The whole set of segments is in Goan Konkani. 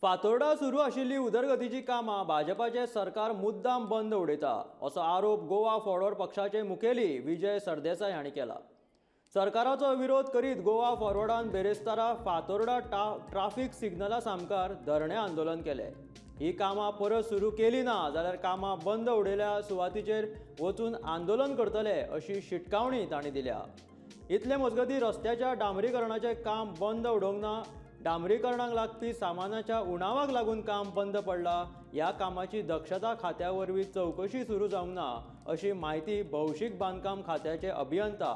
फातोर्डा सुरू आशिल्ली उदरगतीची कामां भाजपाचे सरकार मुद्दाम बंद उडयता असो आरोप गोवा फॉरवर्ड पक्षाचे मुखेली विजय सरदेसाय हांणी केला. सरकाराचो विरोध करीत गोवा फॉरवर्डान बेरेस्तारा फातोर्डा ट्राफिक सिग्नला सामकार धरणे आंदोलन केलें. ही कामां परत सुरू केली ना जाल्यार कामां बंद उडयल्या सुवातीचेर वचून आंदोलन करतले अशी शिटकावणी तांणी दिल्या. इतले मजगतीं रस्त्याच्या डांबरीकरणाचें काम बंद उडोवंक ना. डांबरीकरणाक लागपी सामानाच्या उणावाक लागून काम बंद पडलां. ह्या कामाची दक्षता खात्या वरवीं चवकशी सुरू जावंक ना अशी म्हायती भौशीक बांदकाम खात्याचे अभियंता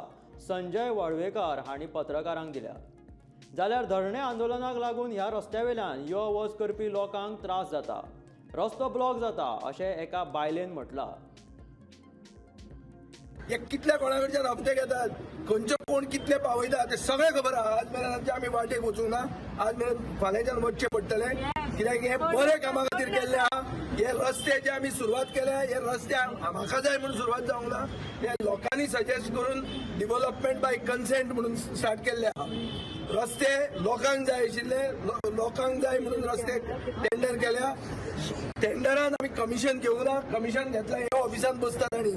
संजय वळवेकार हांणी पत्रकारांक दिल्या. जाल्यार धरणे आंदोलनाक लागून ह्या रस्त्यावेल्यान यो वच करपी लोकांक त्रास जाता, रस्तो ब्लॉक जाता अशें एका बायलेन म्हटलां. हे कितल्या कोणा कडच्यान हप्ते घेतात, खंयचो कोण कितले पावयता ते सगळें खबर आहा. आज मेरेन आमच्या आमी वाटेक वचूंक ना. आज मेरेन फाल्यांच्यान वचचें पडटलें, कित्याक हे बरे कामा खातीर केल्ले आहा. हे रस्ते जे आमी सुरवात केल्या, हे रस्ते म्हाका जाय म्हणून सुरवात जावंक ना. हे लोकांनी सजेस्ट करून डिव्हलपमेंट बाय कन्सेंट म्हणून स्टार्ट केल्ले आहा. रस्ते लोकांक जाय आशिल्ले, लोकांक जाय म्हणून रस्ते टेंडर केल्या. टेंडरान आमी कमिशन घेवंक ना. कमिशन घेतला हे ऑफिसांत बसतात आनी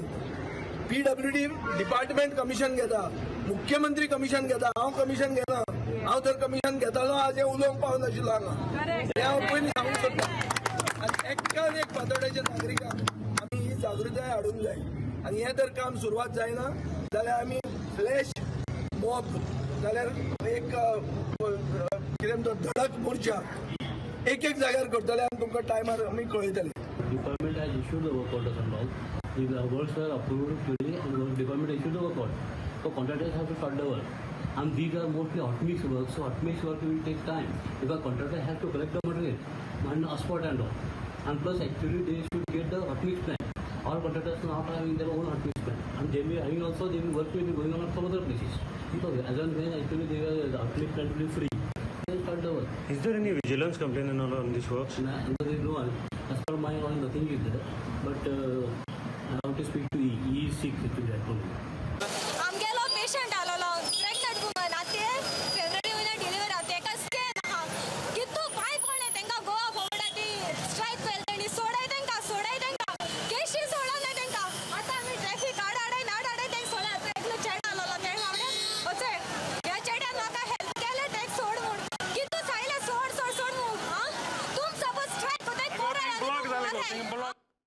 पीडब्ल्यूडी डिपार्टमेंट कमिशन घेता, मुख्यमंत्री कमिशन घेता. हांव कमिशन घेना. हांव जर कमिशन घेतालो, आज हे उलोवंक पावनाशिल्लो हांगा, हें हांव पयलीं सांगूंक सोदतां. आनी एकान एक फातोड्याच्या नागरिकांक आमी ही जागृताय हाडूंक जाय. आनी हें जर काम सुरवात जायना जाल्यार आमी फ्लॅश मॉब जाल्यार एक कितें म्हणटा, धडक मोर्चा एक एक जाग्यार करतले आनी तुमकां टायमार आमी कळयतले. Department has issued the work orders and all. The works were approved today and the department issued the work order. So contractors have to start the work. And these are mostly hot mix work, so hot mix work will take time because contractor has to collect the material and spot and all. And plus, actually, they should get the hot mix plan. All contractors not having their own hot mix plan. And they may having also, they will work will be going on at some other places. Because as and when actually they are, the hot mix plan will be free, they start the work. Is there any vigilance complaint and all on these works? No, there is no one. As per my knowledge, nothing is there. But I have to speak to E. E is sick actually at moment.